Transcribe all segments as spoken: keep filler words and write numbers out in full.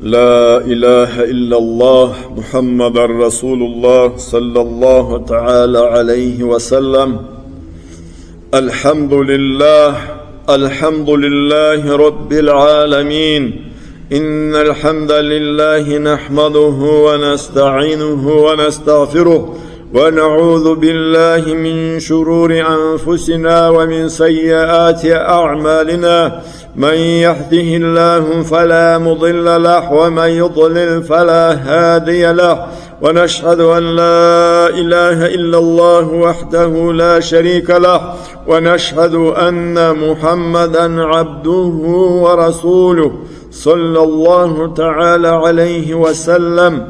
لا إله إلا الله محمد رسول الله صلى الله تعالى عليه وسلم. الحمد لله، الحمد لله رب العالمين. إن الحمد لله نحمده ونستعينه ونستغفره، ونعوذ بالله من شرور أنفسنا ومن سيئات أعمالنا. من يهده الله فلا مضل له، ومن يضلل فلا هادي له. ونشهد أن لا إله إلا الله وحده لا شريك له، ونشهد أن محمدا عبده ورسوله، صلى الله تعالى عليه وسلم.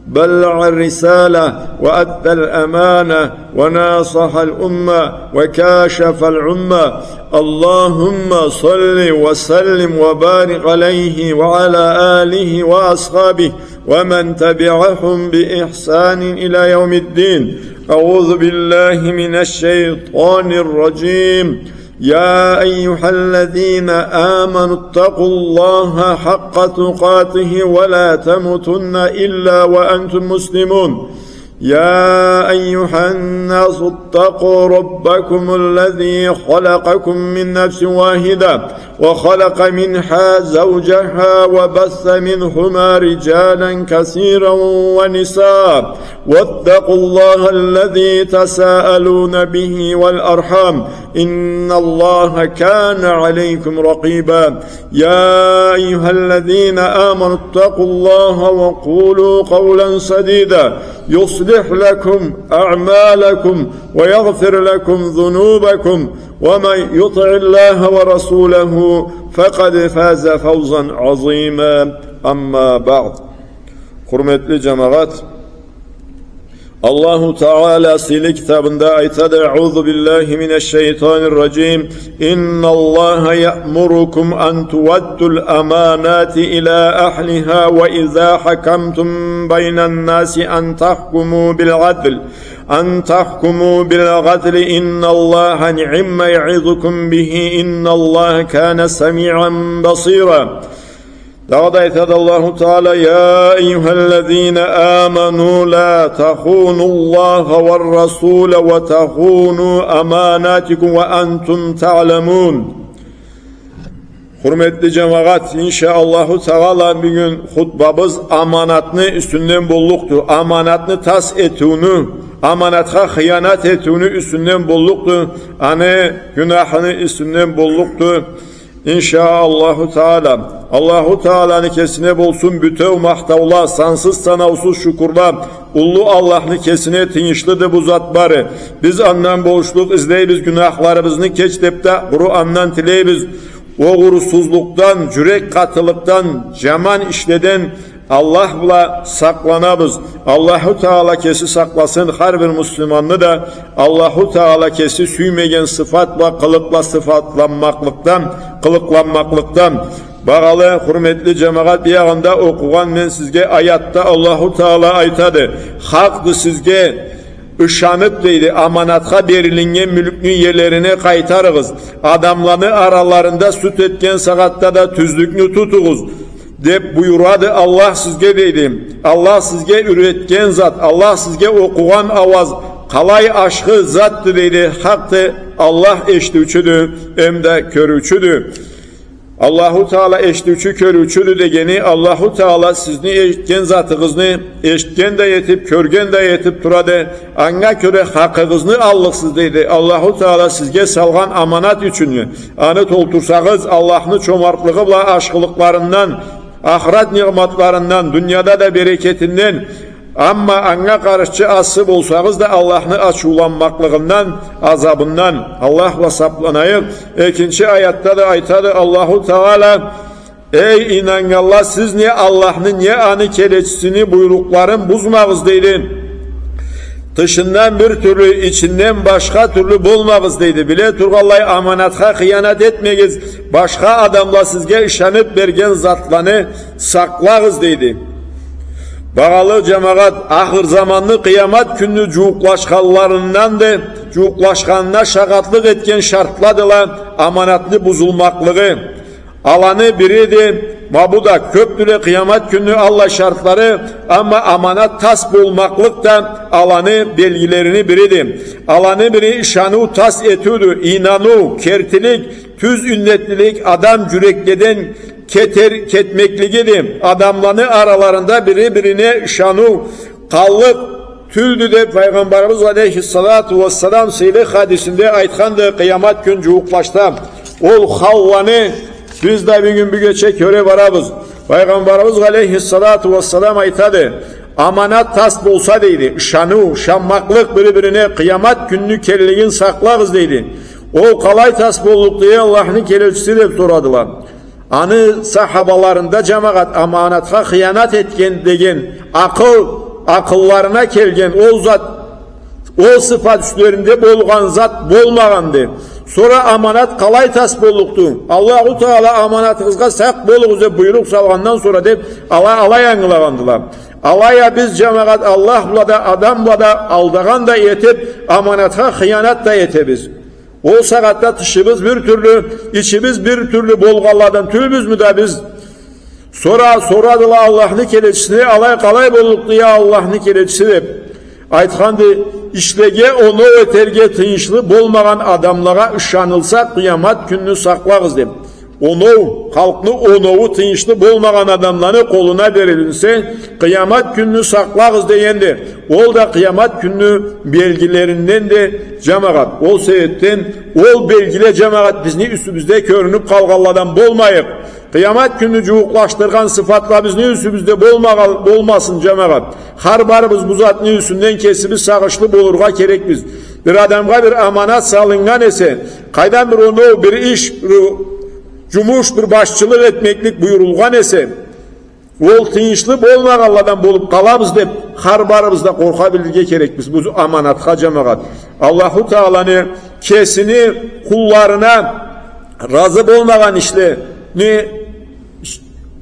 بلغ الرسالة وأدى الأمانة وناصح الأمة وكاشف العمة. اللهم صل وسلم وبارك عليه وعلى آله وأصحابه ومن تبعهم بإحسان إلى يوم الدين. أعوذ بالله من الشيطان الرجيم. يا أيها الذين آمنوا اتقوا الله حق تقاته ولا تموتن إلا وأنتم مسلمون. يا أيها الناس اتقوا ربكم الذي خلقكم من نفس واحدة وخلق منها زوجها وبث منهما رجالا كثيرا ونساء، واتقوا الله الذي تساءلون به والأرحام، إن الله كان عليكم رقيبا. يا أيها الذين آمنوا اتقوا الله وقولوا قولا سديدا يصلح لكم أعمالكم ويغفر لكم ذنوبكم، ومن يطع الله ورسوله فقد فاز فوزا عظيما. أما بعد. Хурметли джамагъат, Аллаху Таала сыйлы китабында айтады: أعوذ بالله من الشيطان الرجيم. إن الله يأمركم أن تؤدوا الأمانات إلى أهلها وإذا حكمتم بين الناس أن تحكموا بالعدل، أن تحكموا بالعدل، إن الله نعم ما يعظكم به، إن الله كان سميعا بصيرا. Дагъыда айтады Аллаху Таала: يا أيها الذين آمنوا لا تخونوا الله والرسول وتخونوا أماناتكم وأنتم تعلمون. Хурметли джамагъат, иншаАллаху Таала, бюгюн хутбабыз аманатны юсюнден боллукъду. Аманатны тас этиуню, аманатха хыянат этиуню юсюнден боллукъду. Аны гюнахыны юсюнден боллукъду. ИншаАллаху Таала. Аллаху Тааланы кесине болсун бютеу махтаула, сансыз-санаусуз шукурла. Уллу Аллахны кесине тыйыншлыды бу зат бары. Биз андан болушлукъ излейбиз, гюнахларыбызны кеч деб да Къурандан тилейбиз. Огъурсузлукъдан, джюрек къатылыкъдан, джаман ишледен Аллах бла сакъланабыз. Аллаху Таала кеси сакъласын хар бир муслиманны да Аллаху Таала кеси сюймеген сыфат бла, къылыкъ бла сыфатланмакълыкъдан, къылыкъланмакълыкъдан. Багъалы, хурметли джамагъат, биягъында окъугъан мен сизге аятда Аллаху Таала айтады: хакъды сизге ышаныб, дейди, аманатха берилиннген мюлкню иелерине къайтарыгъыз. Адамланы араларында суд этген сагъатда да тюзлюкню тутугъуз, деб буюрады Аллах сизге, дейди. Аллах сизге юретген зат, Аллах сизге окъугъан ауаз къалай ашхы затды, дейди. Хакъды, Аллах эшитиучюдю, эм да кёрюучюдю. Аллаху Таала эшитиучю, кёрюучюдю дегени, Аллаху Таала сизни этген затыгъызны эшитген да этиб, кёрген да этиб турады. Анга кёре хакъыгъызны аллыкъсыз, дейди. Аллаху Таала сизге салгъан аманат ючюн, аны толтурсагъыз, Аллахны чомартлыгъы бла ашхылыкъларындан, ахырат ниъматларындан, дунияда да берекетинден, амма анга къаршчы, асы болсагъыз да, Аллахны ачыуланмакълыгъындан, азабындан. Аллах бла сакъланайыкъ. Экинчи аятда да айтады Аллаху Таала: эй ийнаннганла, сиз не Аллахны, не аны келечисини буйрукъларын бузмагъыз, дейди. Тышындан бир тюрлю, ичинден башха тюрлю болмагъыз, дейди. Биле тургъанлай, аманатха хыянат этмегиз, башха адамла сизге ышаныб берген затланы сакълагъыз, дейди. Багъалы джамагъат, ахыр заманны, къыямат кюнню джууукълашханларынданды, джууукълашханына шагъатлыкъ этген шартладыла аманатны бузулмакълыгъы. Аланы бириди, Ма бу да кёпдюле къыямат кюнню аллай шартлары, амма аманат тас болмакълыкъ да аланы белгилерини бириди. Аланы бири ышаныу тас этиудю, ийнаныу, кертилик, тюз иннетлилик, адам джюрекледен кетер, кетмеклигиди. Адамланы араларында бири-бирине ышаныу къаллыкъ тюлдю деб, Пайгъамбарыбыз алейхиссалату уассалам сыйлы хадисинде айтханды, къыямат кюн джууукълашса. Ол халланы биз да бюгюн-бюгече кёре барабыз. Пайгъамбарыбыз алейхиссалату уассалам айтады, аманат тас болса, дейди, ышаныу, ышанмакълыкъ бири-бирине, къыямат кюнню келлигин сакълагъыз, дейди. Ол къалай тас боллукъду, эй Аллахны келечиси, деб сорадыла. Аны сахабаларында, джамагъат, аманатха хыянат этген деген акъыл, акъылларына келген ол зат, ол сыфат юслеринде болгъан зат болмагъанды. Сора аманат къалай тас боллукъду? Аллаху Таала аманатыгъызгъа сакъ болугъуз деб буйрукъ салгъандан сора деб ала-, алай ангылагъандыла. Алай а биз, джамагъат, Аллах бла да, адам бла да алдагъан да этиб, аманатха хыянат да этебиз. Ол сагъатда тышыбыз бир тюрлю, ичибиз бир тюрлю болгъанладан тюлбюзмю да биз? Сора, сорадыла Аллахны келечисине, алай къалай боллукъду, я Аллахны келечиси, деб. Айтханды, ишлеге оноу этерге тыйыншлы болмагъан адамлагъа ышанылса, къыямат кюнню сакълагъыз, деб. Оноу, халкъны оноуу тыйыншлы болмагъан адамланы къолуна берилинсе, къыямат кюнню сакълагъыз дегенди. Ол да къыямат кюнню белгилеринденди, джамагъат. Ол себебден ол белгиле, джамагъат, бизни юсюбюзде кёрюнюб къалгъанладан болмайыкъ. Къыямат кюнню джууукълашдыргъан сыфатла бизни юсюбюзде болмагъа-, болмасын, джамагъат. Хар барыбыз бу затны юсюнден кесибиз сагъышлы болургъа керекбиз. Бир адамгъа бир аманат салыннган эсе, къайдан бир оноу, бир иш, бир джумуш, бир башчылыкъ этмеклик буюрулгъан эсе, ол тыйыншлы болмагъанладан болуб къалабыз деб, хар барыбыз да къоркъа билирге керекбиз бу аманатха, джамагъат. Аллаху Тааланы кесини къулларына разы болмагъан ишлени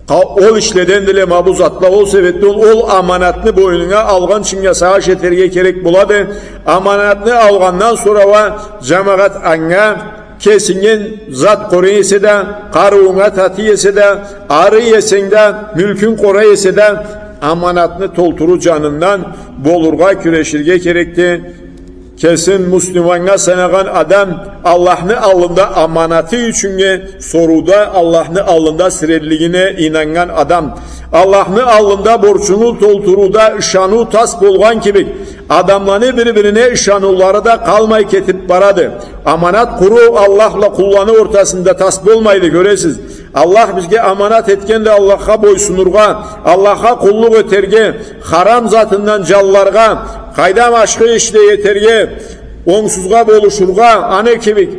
Къа-, ол ишледендиле ма бу затла, ол себебден ол аманатны бойнунга алгъынчынга сагъыш этерге керек болады. Аманатны алгъандан сора уа, джамагъат, анга кесинге зат къорай эсе да, къарыуунга татый эсе да, арый эсенг да, мюлкюнг къорай эсе да, аманатны толтуруу джанындан болургъа кюреширге керекди. Кесин муслиманнга санагъан адам Аллахны аллында аманаты ючюннге сорууда Аллахны аллында сиредлигине ийнаннган адам. Аллахны аллында борчуну толтурууда ышаныу тас болгъан кибик, адамланы бир-бирине ышаныулары да къалмай кетип барады. Аманат къуру Аллах бла къулланы ортасында тас болмайды, кёресиз. Аллах бизге аманат этгенди Аллахха бойсунургъа, Аллахха къуллукъ этерге, харам затындан джанларгъа, къайдам ашхы ишле этерге, онгсузгъа болушургъа, аны кибик.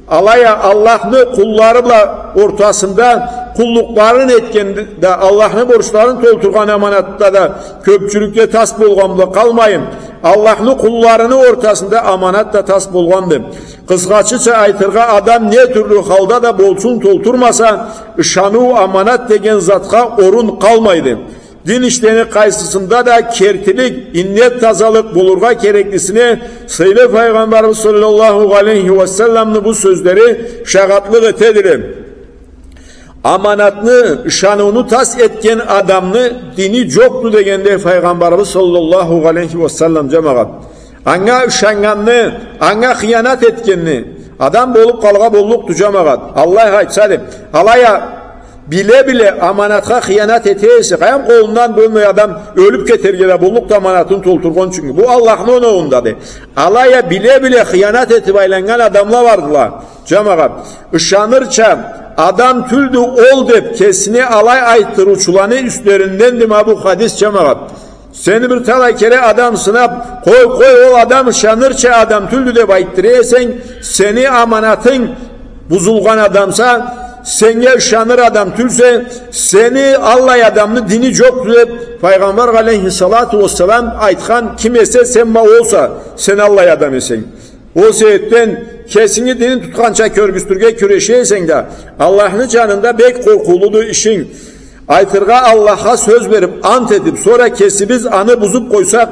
Алай а Аллахны къуллары бла ортасында къуллукъларын этгенде, Аллахны борчларын толтургъан аманатда да кёпчюлюкде тас болгъан бла къалмайын, Аллахны къулларыны ортасында аманат да тас болгъанды. Къысхачыча айтыргъа, адам не тюрлю халда да болсун, толтурмаса, ышаныу, аманат деген затха орун къалмайды. Дин ишлени къайсысында да кертилик, иннет тазалыкъ болургъа кереклисине сыйлы Файгъамбарыбыз саллаллаху алейхи уа салламны бу сёзлери шагъатлыкъ этедиле. Аманатны, ышаныуну тас этген адамны дини джокъду дегенди Файгъамбарыбыз саллаллаху алейхи уа саллам, джамагъат. Анга ышаннганны, анга хыянат этгенни адам болуп къалгъа боллукъду, джамагъат. Аллах айтса деп. Алай а биле-биле аманатха хыянат эте эсе, къайдам, къолундан бёлмей адам ёлюп кетерге да боллукъду аманатын толтургъан ючюн. Бу Аллахны оноуундады. Алай а биле-биле хыянат этип айланнган адамла бардыла. Джамагъат, ышанырча адам тюлдю ол деп кесине алай айтдырыучуланы юслеринденди ма бу хадис, джамагъат. Сени бир талай кере адам сынап, къой, къой, ол адам ышанырча адам тюлдю деп айтдыра эсенг, сени аманатынг бузулгъан адамса, сеннге ышаныр адам тюлсе, сени аллай адамны дини джокъду деп Файгъамбар алейхиссалату уассалам айтхан ким эсе, сен ма олса, сен аллай адам эсенг. Ол себепден кесинги дининг тутханча кёргюзтюрге кюреше эсенг да, Аллахны джанында бек къоркъуулуду ишинг. Айтыргъа, Аллахха сёз берип, ант этип, сора кесибиз аны бузуп къойсакъ,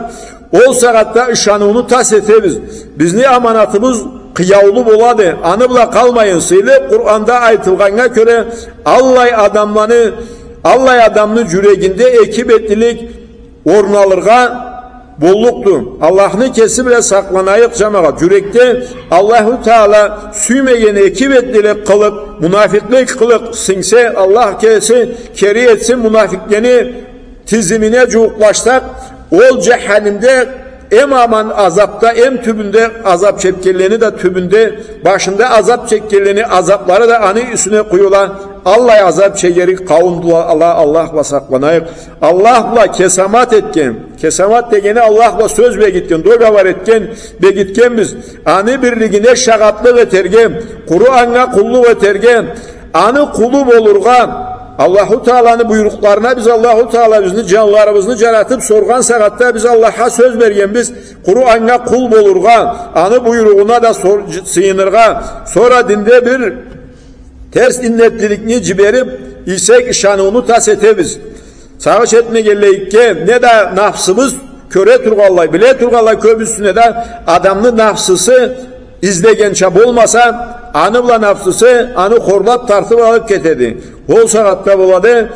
ол сагъатда ышаныуну тас этебиз. Бизни аманатыбыз къыяулу болады. Аны бла къалмайын, сыйлы Къуранда айтылгъаннга кёре, аллай адамланы Аллай адамны джюрегинде эки бетлилик орун алыргъа боллукъду. Аллахны кеси бла сакъланайыкъ, джамагъат. Джюрекде Аллаху Таала сюймеген эки бетлилик къылыкъ, мунафикълик къылыкъ сингсе, Аллах кеси кери этсин, мунафикълени тизимине джууукълашсакъ, ол джаханимде эм аман азапда, эм тюбюнде азап чекгенлени да тюбюнде, башында азап чекгенлени азаплары да аны юсюне къуюла. Аллай азап чегерик къауумдула ала, Аллах бла сакъланайыкъ. Аллах бла кесамат этген, кесамат дегени Аллах бла сёз бегитген, договор этген, бегитгенбиз. Аны бирлигине шагъатлыкъ этерге, къуру анга къуллукъ этерге, аны къулу болургъа, Аллаху Тааланы буйрукъларына биз, Аллаху Таала бизни джанларыбызны джаратып соргъан сагъатда биз Аллахха сёз бергенбиз, къуру анга къул болургъа, аны буйругъуна да сор-, сыйыныргъа, сора динде бир терс иннетлиликни джиберип эсек, ышаныуну тас этебиз. Сагъыш этмегенлейикге, не да нафсыбыз кёре тургъанлай, биле тургъанлай, кёбюсюне да адамны нафсысы излегенча болмаса, аны бла нафсысы аны хорлап тартып алып кетеди. Ол сагъатда болады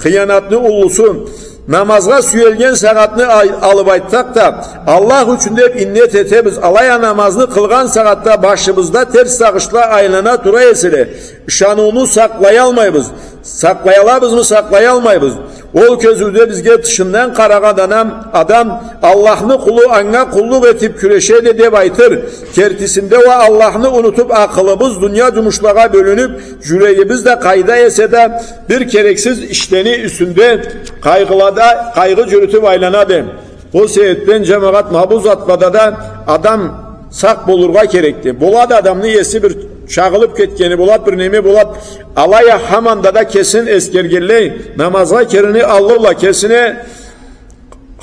хыянатны уллусу. Намазгъа сюелген сагъатны ай-, алып айтсакъ да, Аллах ючюн деп иннет этебиз. Алай а намазны къылгъан сагъатда башыбызда терс сагъышла айлана тура эселе, ышаныуну сакълаялмайбыз. Сакълаялабызмы? Сакълаялмайбыз. Ол кёзюуде бизге тышындан къарагъан адам, адам Аллахны къулу, анга къуллукъ этип кюрешеди деп айтыр. Кертисинде уа Аллахны унутуп, акъылыбыз дуния джумушлагъа бёлюнюп, джюрегибиз да къайда эсе да бир керексиз ишлени юсюнде къайгъылада, къайгъы джюрютюп айланады. Ол себепден, джамагъат, ма бу затлада да адам сакъ болургъа керекди. Болады адамны эси бир чагъылып кетгени, болады бир неме, болады. Алай а хаманда да кесин эсгергенлей, намазгъа кирирни аллы бла кесине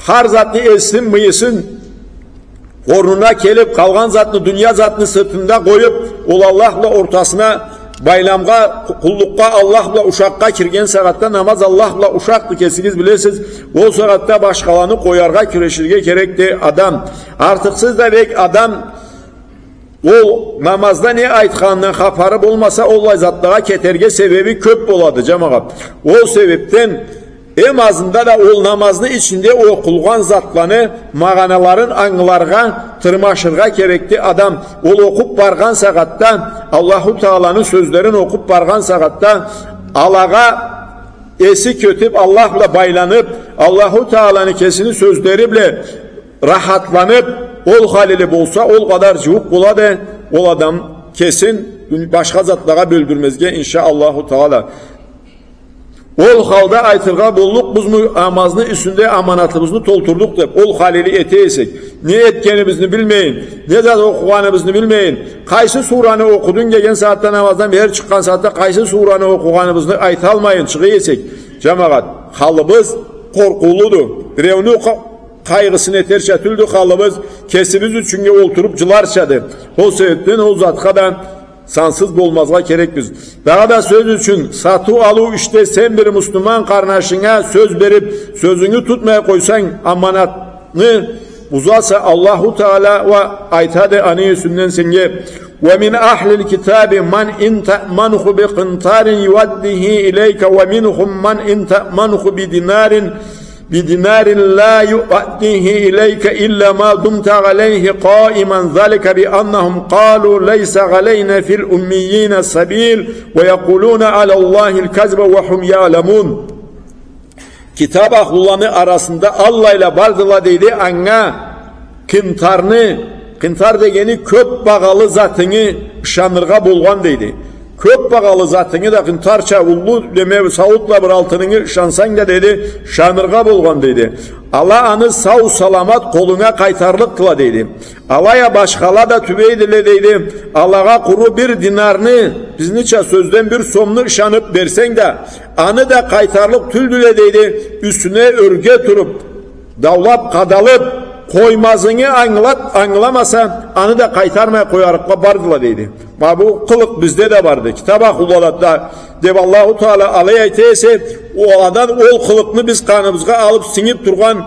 хар затны эсин, мыйысын орнуна келип, къалгъан затны, дуния затны сыртында къоюп, ол Аллах бла ортасына байламгъа, къуллукъгъа, Аллах бла ушакъгъа кирген сагъатда, намаз Аллах бла ушакъды, кесигиз билесиз. Ол сагъатда башхаланы къояргъа кюреширге керекди адам. Артыкъсыз да бек адам ол намазда не айтханындан хапары болмаса, оллай затлагъа кетерге себеби кёп болады, джамагъат. Ол себепден эм азында да ол намазны ичинде окъулгъан затланы магъаналарын ангыларгъа тырмашыргъа керекди адам. Ол окъуп баргъан сагъатда, Аллаху Тааланы сёзлерин окъуп баргъан сагъатда, алагъа эси кетип, Аллах бла байланып, Аллаху Тааланы кесини сёзлери бла рахатланып, ол халили болса, ол къадар джууукъ болады ол адам кесин башха затлагъа бёлдюрмезге, иншаАллаху Таала. Ол халда айтыргъа боллукъбузму, намазны юсюнде аманатыбызны толтурдукъ деп, ол халили эте эсек, не этгенибизни билмейин, не зат окъугъаныбызны билмейин, къайсы сураны окъудунг деген сагъатда, намаздан бери чыкъгъан сагъатда къайсы сураны окъугъаныбызны айталмайын чыгъа эсек, джамагъат, халыбыз къоркъуулуду. Биреуню къа-, къайгъысын этерча тюлдю халыбыз, кесибиз ючюннге олтуруп джыларчады. Ол себепден ол затха да сансыз болмазгъа керекбиз. Дагъыда сёз ючюн, сатыу-алыу ишде сен бир муслиман къарнашынга сёз берип, сёзюнгю тутмай къойсанг, аманатны бузаса, Аллаху Таала уа айтады аны юсюнден сеннге: ومن أهل الكتاب من إن تأمنه بقنطار يؤده إليك ومنهم من إن تأمنه بدينار بدينار لا يؤديه إليك إلا ما دمت عليه قائما، ذلك بأنهم قالوا ليس علينا في الأميين سبيل ويقولون على الله الكذب وهم يعلمون. Китап ахлуланы арасында аллайла бардыла, дейди, анга къинтарны, къинтар дегени кёп багъалы затынгы ышаныргъа болгъан, дейди. Кёп багъалы затынгы да, къинтарча уллу, деме, сауутла бир алтынынгы ышансанг да, дейди, ышаныргъа болгъан, дейди. Ала аны сау-саламат къолунга къайтарлыкъдыла, дейди. Алай а башхала да тюбейдиле, дейди. Алагъа къуру бир динарны, бизнича сёзден бир сомну ышанып берсенг да, аны да къайтарлыкъ тюлдюле, дейди. Юсюне ёрге туруп, даулап, къадалып, къоймазынгы ангылап, ангыламаса, аны да къайтармай къоярыкъла бардыла, дейди. Ма бу къылыкъ бизде да барды. Китап ахлулада да, деп Аллаху Таала алай айта эсе, ол адам ол къылыкъны биз къаныбызгъа алып сингип тургъан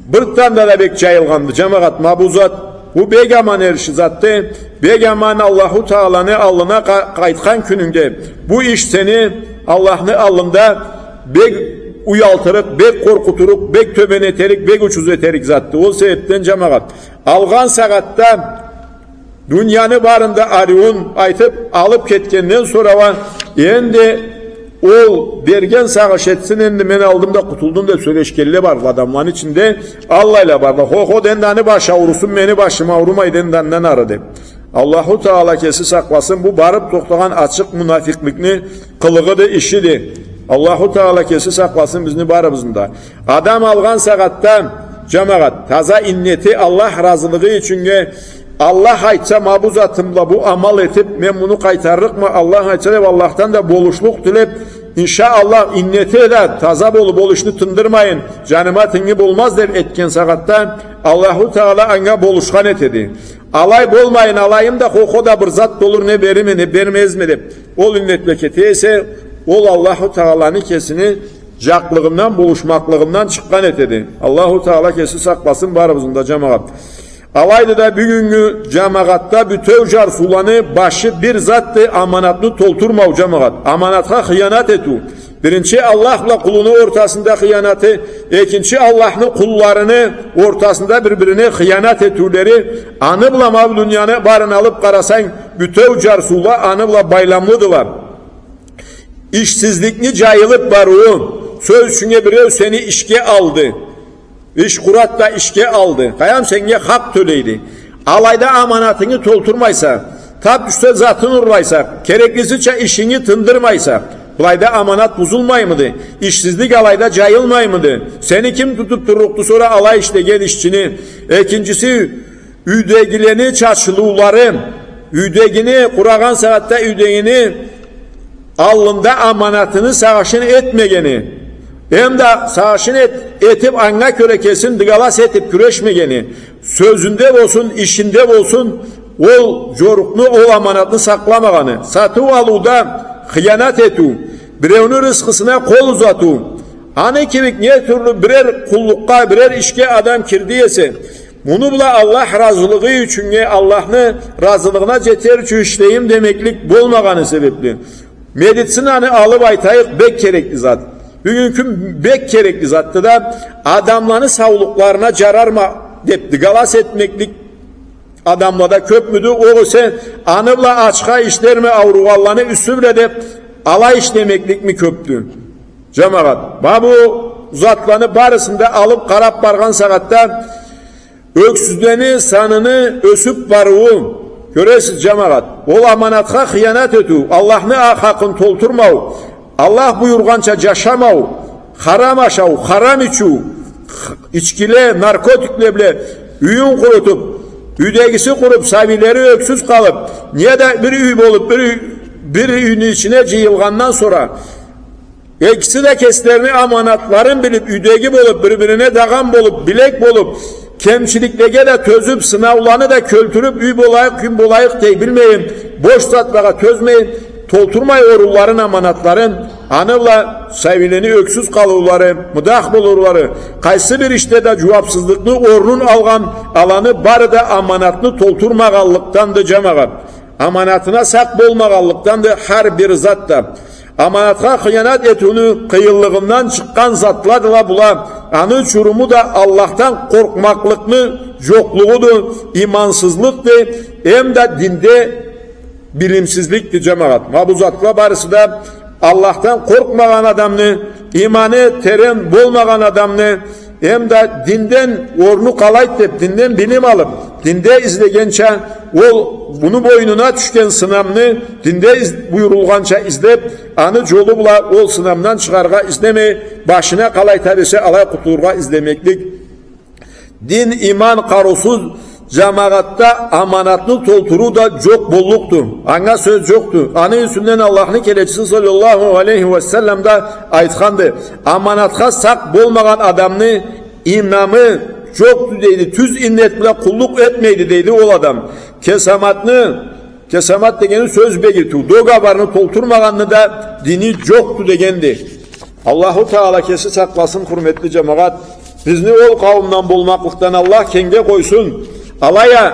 бир танда да бек джайылгъанды, джамагъат, ма бу зат. Бу бек аман эрши затды. Бек аман Аллаху Тааланы аллына къа-, къайтхан кюнюнгде бу иш сени Аллахны аллында бек уялтырыкъ, бек къоркъутурукъ, бек тёбен этерик, бек учуз этерик затды. Ол себепден, джамагъат, алгъан сагъатда дунияны барын да ариуун айтып, алып кетгенден сора уа, энди ол берген сагъыш этсин, энди мен алдым да къутулдум деп сёлешгенле бар адамланы ичинде, аллайла бар да. Хо, хо, энди аны башы аурусун, мени башым аурумайды энди андан ары деп. Аллаху Таала кеси сакъласын, бу барып тохтагъан ачыкъ мунафикъликни къылыгъыды, ишиди. Аллаху Таала кеси сакъласын бизни барыбызны да. Адам алгъан сагъатда, джамагъат, таза иннети Аллах разылыгъы ючюннге, Аллах айтса, ма бу затым бла бу амал этип, мен муну къайтаррыкъма, Аллах айтса деп, Аллахдан да болушлукъ тилеп, иншаАллах, иннети да таза болуп, ол ишни тындырмайын, джаныма тынгы болмаз деп этген сагъатда, Аллаху Таала анга болушхан этеди. Алай болмайын, алайым да, хо-хо да бир зат болур, не берирме, не бермезме деп, ол иннет бла кете эсе, ол Аллаху Тааланы кесини джакълыгъындан, болушмакълыгъындан чыкъгъан этеди. Аллаху Таала кеси сакъласын барыбызны да, джамагъат. Алайды да, бюгюннгю джамагъатда бютеу джарсыуланы башы бир затды: аманатны толтурмау, джамагъат. Аманатха хыянат этиу. Биринчи Аллах бла къулуну ортасында хыянаты, экинчи Аллахны къулларыны ортасында бир-бирине хыянат этиулери, аны бла ма бу дунияны барын алып къарасанг, бютеу джарсыула аны бла байламлыдыла. Ишсизликни джайылып барыуу, сёз ючюннге, биреу сени ишге алды. Иш къурат да ишге алды. Къаям, сеннге хакъ тёлейди. Алайда аманатынгы толтурмайса, тап тюшсе затынгы урлайса, кереклисича ишинги тындырмайса, былайда аманат бузулмаймыды? Ишсизлик алайда джайылмаймыды? Сени ким тутуп турлукъду сора алай ишлеген ишчини? Экинчиси, юйдегилени чачылыулары, юйдегини къурагъан сагъатда юйдегини аллында аманатыны сагъышын этмегени, эм да сагъышын эт-, этип, анга кёре кесин дыгалас этип кюрешмегени, сёзюнде болсун, ишинде болсун, ол джорукъну, ол аманатны сакъламагъаны, сатыу-алыуда хыянат этиу, биреуню рысхысына къол узатыу, аны кибик не тюрлю бирер къуллукъгъа, бирер ишге адам кирди эсе, муну бла Аллах разылыгъы ючюннге, Аллахны разылыгъына джетер ючюн ишлейим демеклик болмагъаны себепли. Медицинаны алып айтайыкъ, бек керекли зат. Бюгюн кюн бек керекли затды да, адамланы саулукъларына джарарма деп дыгалас этмеклик адамлада кёпмюдю? Огъесе аны бла ачха ишлерме ауругъанланы юсю бла деп, алай ишлемекликми кёпдю? Джамагъат, ма бу затланы барысын да алып къарап баргъан сагъатда, ёксюзлени саныны ёсюп барыуу, кёресиз, джамагъат, ол аманатха хыянат этиу, Аллахны а-, хакъын толтурмау, Аллах буюргъанча джашамау, харам ашау, харам ичиу, х-, ичкиле, наркотикле бла юйюн къурутуп, юйдегиси къуруп, сабийлери ёксюз къалып, неда бир юй болуп, бир юй-, бир юйню ичине джыйылгъандан сора, экиси да кеслерини аманатларын билип, юйдеги болуп, бир-бирине дагъан болуп, билек болуп, кемчиликлеге да тёзюп, сынауланы да кёлтюрюп, юй болайыкъ, кюн болайыкъ дей билмейин, бош затлагъа тёзмейин, толтурмай орунларын, аманатларын, аны бла сабийлени ёксюз къалыулары, мыдах болурлары, къайсы бир ишде да джууапсызлыкъны орнун алгъан, аланы бары да аманатны толтурмагъанлыкъданды, джамагъат. Аманатына сакъ болмагъанлыкъданды хар бир зат да. Аманатха хыянат этиуню къыйынлыгъындан чыкъгъан затладыла була. Аны чуруму да Аллахдан къоркъмакълыкъны джокълугъуду, имансызлыкъды, эм да динде билимсизликди, джамагъат. Ма бу затла барысы да Аллахдан къоркъмагъан адамны, иманы терен болмагъан адамны, эм да динден орну къалайды деп, динден билим алып, динде излегенча, ол муну бойнуна тюшген сынамны динде из-, буюрулгъанча излеп, аны джолу бла ол сынамдан чыгъаргъа излемей, башына къалай таб эсе, алай къутулургъа излемеклик. Дин, иман къарыусуз джамагъатда аманатны толтуруу да джокъ боллукъду. Анга сёз джокъду. Аны юсюнден Аллахны келечиси саллаллаху алейхи ва саллам да айтханды: аманатха сакъ болмагъан адамны инамы джокъду, дейди, тюз иннет бла къуллукъ этмейди, дейди, ол адам. Кесаматны, кесамат дегени сёз бегитиу, договорну толтурмагъанны да дини джокъду дегенди. Аллаху Таала кеси сакъласын, хурметли джамагъат. Бизни ол къауумдан болмакълыкъдан Аллах кенгде къойсун. Алай а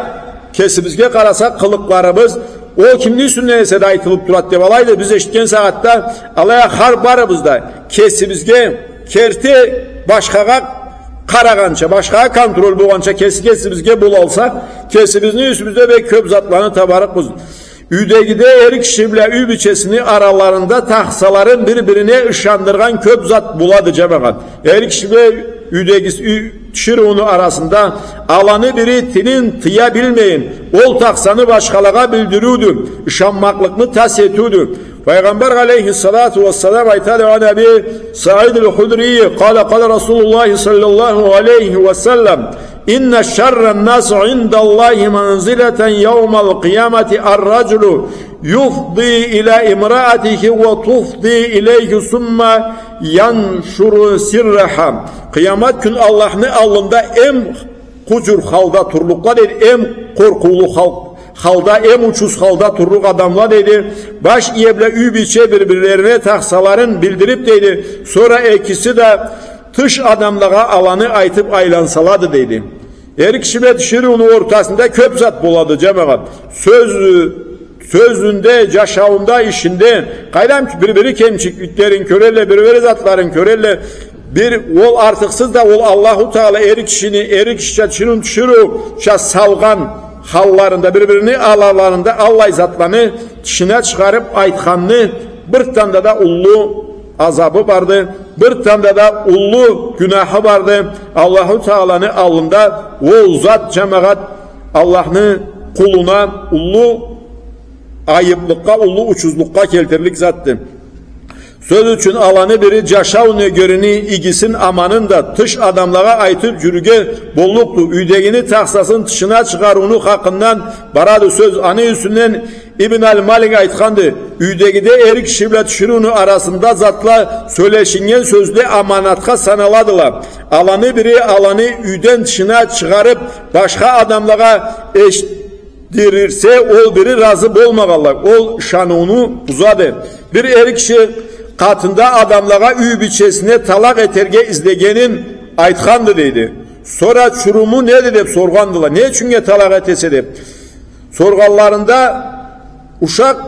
кесибизге къарасакъ, къылыкъларыбыз Ол кимни юсюнден эсе да айтылыб турады деб алайды, биз эшитген сагъатда алай а хар барыбыз да кесибизге керти, башхагъа къарагъанча, башхагъа контроль болгъанча кеси кесибизге болалсакъ, кесибизни юсюбюзде бек кёб затланы табарыкъбыз. Юйдегиде эр киши бла юй бийчесини араларында тахсаларын бир-бирине ышандыргъан кёб зат болады, джамагъат. Эр киши бла юйдегиси, юй, тиширыуну арасында аланы бири тилин тыя билмейин, ол тахсаны башхалагъа билдириудю, ышанмакълыкъны тас этиудю. Файгъамбар алейхиссалату уассалам айтады: عن أبي سعيد الخدري قال قال رسول الله صلى الله عليه وسلم: إن شر الناس عند الله منزلة يوم القيامة الرجل يفضي إلى امرأته وتفضي إليه ثم ينشر سرها. Къыямат кюн Аллахны аллында эм къуджур халда турлукъла, дейди, эм къоркъуулу хал-, халда, эм учуз халда турлукъ адамла, дейди, баш ие бла юй бийче бир-бирлерине тахсаларын билдириб, дейди, сора экиси да тыш адамлагъа аланы айтыб айлансалады, дейди. Эр киши бла тиширыуну ортасында кёб зат болады, джамагъат. Сёз, сёзюнде, джашауунда, ишинде, къайдам ки, бир-бири кемчикликлерин кёрелле, бир-бири затларын кёрелле. Бир ол артыкъсыз да, ол Аллаху Таала эр кишини, эр кишича тиширыуну тиширыуча салгъан халларында, бир-бирини араларында аллай затланы тышына чыгъарыб айтханны бир танда да уллу азабы барды, бир танда да уллу гюнахы барды. Аллаху Тааланы аллында ол зат, джамагъат, Аллахны къулуна уллу айыблыкъгъа, уллу учузлукъгъа келтирлик затды. Сёз ючюн, аланы бири джашау нёгерини игисин, аманын да тыш адамлагъа айтыб джюрюрге боллукъду. Юйдегини тахсасын тышына чыгъарыуну хакъындан барады сёз. Аны юсюнден Ибн аль-Малик айтханды: юйдегиде эр киши бла тиширыуну арасында затла, сёлешиннген сёзле аманатха саналадыла. Аланы бири аланы юйден тышына чыгъарыб, башха адамлагъа эш-, дирирсе, ол бири разы болмагъанлай, ол ышаныуну бузады. Бир эр киши къатында адамлагъа юй бийчесине талакъ этерге излегенин айтханды, дейди. Сора чуруму неди деб соргъандыла. Не ючюннге талакъ этесе деб соргъанларында, ушакъ,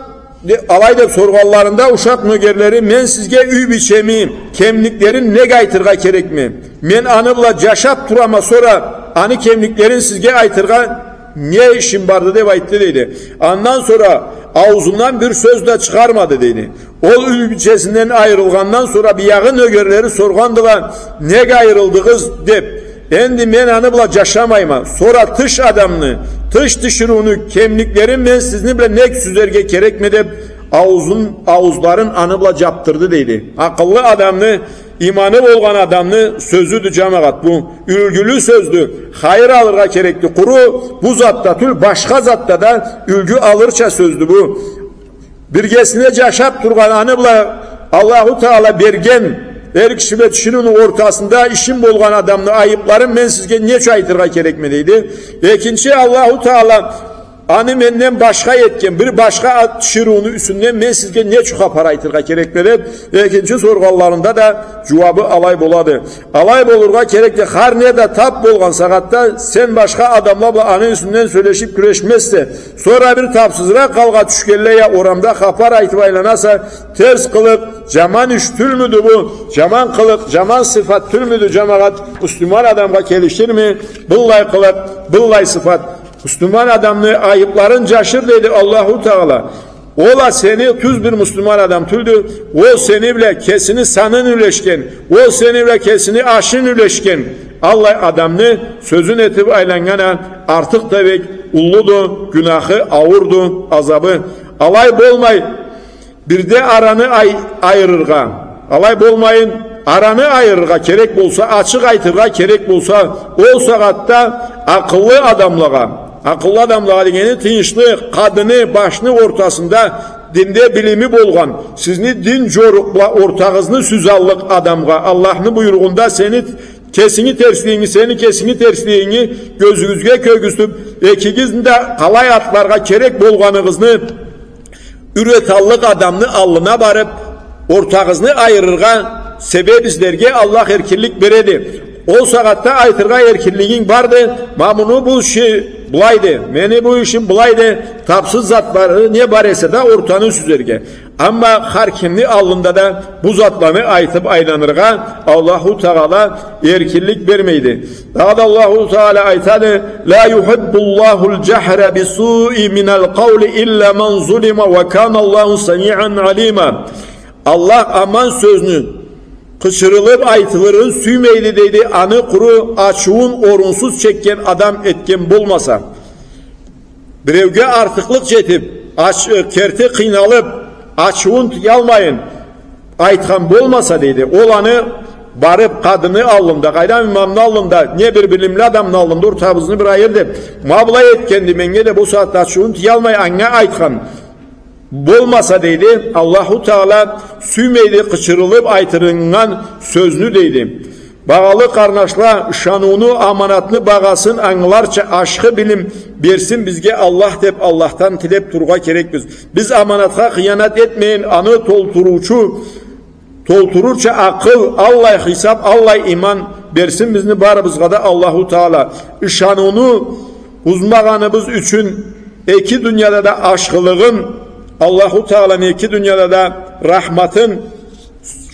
де-, алай деб соргъанларында, ушакъ нёгерлери: «Мен сизге юй бийчеми кемликлерин нек айтыргъа керекме? Мен аны бла джашаб турама, сора аны кемликлерин сизге айтыргъа не ишим барды?» — деб айтды, дейди. Андан сора аузундан бир сёз да чыгъармады, дейди. Ол юй бийчесинден айырылгъандан сора биягъы нёгерлери соргъандыла: «Нек айырылдыгъыз?» — деб. «Энди мен аны бла джашамайма. Сора тыш адамны, тыш тиширыуну кемликлерин мен сизни бла нек сюзерге керекме?» — деб, аузун, аузларын аны бла джабдырды, дейди. Акъыллы адамны, иманы болгъан адамны сёзюдю, джамагъат, бу. Юлгюлю сёздю. Хайыр алыргъа керекди. Къуру бу затда тюл, башха затда да юлгю алырча сёздю бу. Биргесине джашаб тургъан, аны бла Аллаху Таала берген эр киши бла тиширыуну ортасында ишим болгъан адамны айыбларын мен сизге не ючюн айтыргъа керекме, дейди. Экинчи, Аллаху Таала аны менден башха этген бир башха а-, тиширыуну юсюнден мен сизге не ючюн хапар айтыргъа керекме, деб, экинчи соргъанларында да джууабы алай болады. Алай болургъа керекди. Хар не да таб болгъан сагъатда сен башха адамла бла аны юсюнден сёлешиб кюрешмезсе, сора бир табсызыракъ халгъа тюшгенлей а орамда хапар айтыб айланаса, терс къылыкъ, джаман иш тюлмюдю бу? Джаман къылыкъ, джаман сыфат тюлмюдю, джамагъат? Муслиман адамгъа келиширми быллай къылыкъ, быллай сыфат? Муслиман адамны айыбларын джашыр, дейди Аллаху Таала. Ол а сени тюз бир муслиман адам тюлдю. Ол сени бла кесини санын юлешген, ол сени бла кесини ашын юлешген. Аллай адамны сёзюн этиб айланнган а артыкъ да бек уллуду, гюнахы ауурду, азабы. Алай болмай, бирде араны ай-, айырыргъа, алай болмайын, араны айырыргъа керек болса, ачыкъ айтыргъа керек болса, ол сагъатда акъыллы адамлагъа, акъыллы адамлагъа дегени тыйыншлы, къадыны, башны ортасында динде билими болгъан, сизни дин джорукъ бла ортагъызны сюзаллыкъ адамгъа, Аллахны буйругъунда сени кесинги терслигинги, сени кесинги терслигинги кёзюгюзге кёргюзтюб, экигизни да къалай атларгъа керек болгъаныгъызны юреталлыкъ адамны аллына барыб, ортагъызны айырыргъа себеб излерге Аллах эркинлик береди. Ол сагъатда айтыргъа эркинлигинг барды: «Ма муну бу иши Былайды, мени бу ишим былайды, тапсыз зат бар, не бар эсе да ортаны сюзерге. Амма хар кимни аллында да бу затланы айтып айланыргъа Аллаху Тагъала эркинлик бермейди. Дагъыда Аллаху Тагъала айтады: «Ла юхиббуллахул джахра бисуи минал къаули илла ман зулима ва каналлаху самиан алима». Аллах аман сёзню къычырылып айтылырын сюймейди, дейди, аны къуру ачыуун орунсуз чекген адам этген болмаса. Биреуге артыкълыкъ джетип, ач-, керти къыйналып, ачыуун тыялмайын айтхан болмаса, дейди, ол аны барып къадыны аллында, къайдам, имамны аллында, не бир билимли адамны аллында, ортабызны бир айыр деп, ма былай этгенди, меннге да бу сагъатда ачыуун тыялмай анга айтхан болмаса, дейди, Аллаху Тагъала сюймейди къычырылып айтырынган сёзню, дейди. Багъалы къарнашла, ышаныуну, аманатны багъасын ангыларча ашхы билим берсин бизге Аллах деп, Аллахдан тилеп турургъа керекбиз. Биз аманатха хыянат этмейин, аны толтуруучу, толтурурча акъыл, аллай хисап, аллай иман берсин бизни барыбызгъа да Аллаху Тагъала. Ышаныуну бузмагъаныбыз ючюн эки дунияда да ашхылыгъын, Аллаху Тагъаланы эки дунияда да рахматын,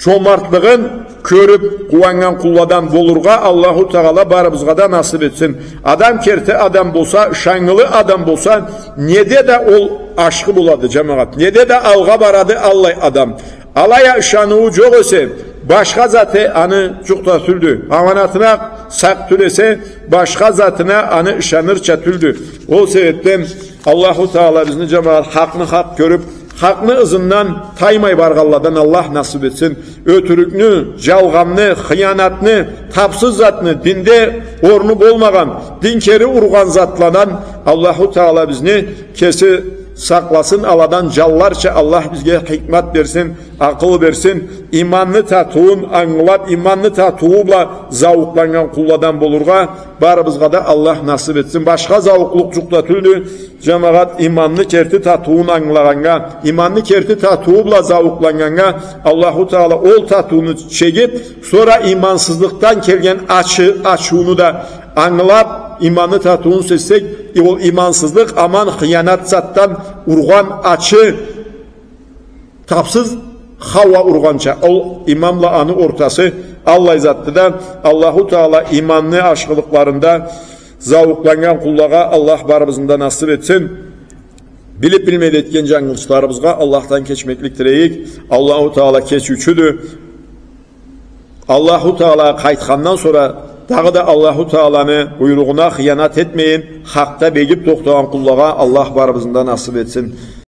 чомартлыгъын кёрюп къууаннган къулладан болургъа Аллаху Тагъала барыбызгъа да насып этсин. Адам керти адам болса, ышаннгылы адам болса, неде да ол ашхы болады, джамагъат. Неде да алгъа барады аллай адам. Алай а ышаныуу джокъ эсе, башха заты аны джукъ да тюлдю. Аманатына сакъ тюл эсе, башха затына аны ышанырча тюлдю. Ол себепден Аллаху Тагъала бизни, джамагъат, хакъны хакъ кёрюп, хакъны ызындан таймай баргъанладан Аллах насып этсин. Ётюрюкню, джалгъанны, хыянатны, тапсыз затны, динде орну болмагъан, дин кери ургъан затладан Аллаху Тагъала бизни кеси сакъласын, аладан джанларча Аллах бизге хикмат берсин, акъыл берсин, иманны татыуун ангылап, иманны татыуу бла зауукъланнган къулладан болургъа барыбызгъа да Аллах насып этсин. Башха зауукълукъ джукъ да тюлдю, джамагъат, иманны керти татыуун ангылагъаннга, иманны керти татыуу бла зауукъланнганнга Аллаху Тагъала ол татыуну чегип, сора имансызлыкъдан келген ачы-, ачыуну да ангылап, иманны татыуун сезсек, и ол имансызлыкъ аман хыянат затдан ургъан ачы, тапсыз хауа ургъанча, ол иман бла аны ортасы аллай затды да, Аллаху Тагъала иманны ашхылыкъларында зауукъланнган къуллагъа Аллах барыбызны да насып этсин. Билип-билмей да этген джангылычларыбызгъа Аллахдан кечмеклик тилейик. Аллаху Тагъала кечиучюдю. Аллаху Тагъалагъа къайтхандан сора дагъыда Аллаху Тагъаланы буйругъуна хыянат этмейин, хакъда бегип тохтагъан къуллагъа Аллах барыбызны да насып этсин.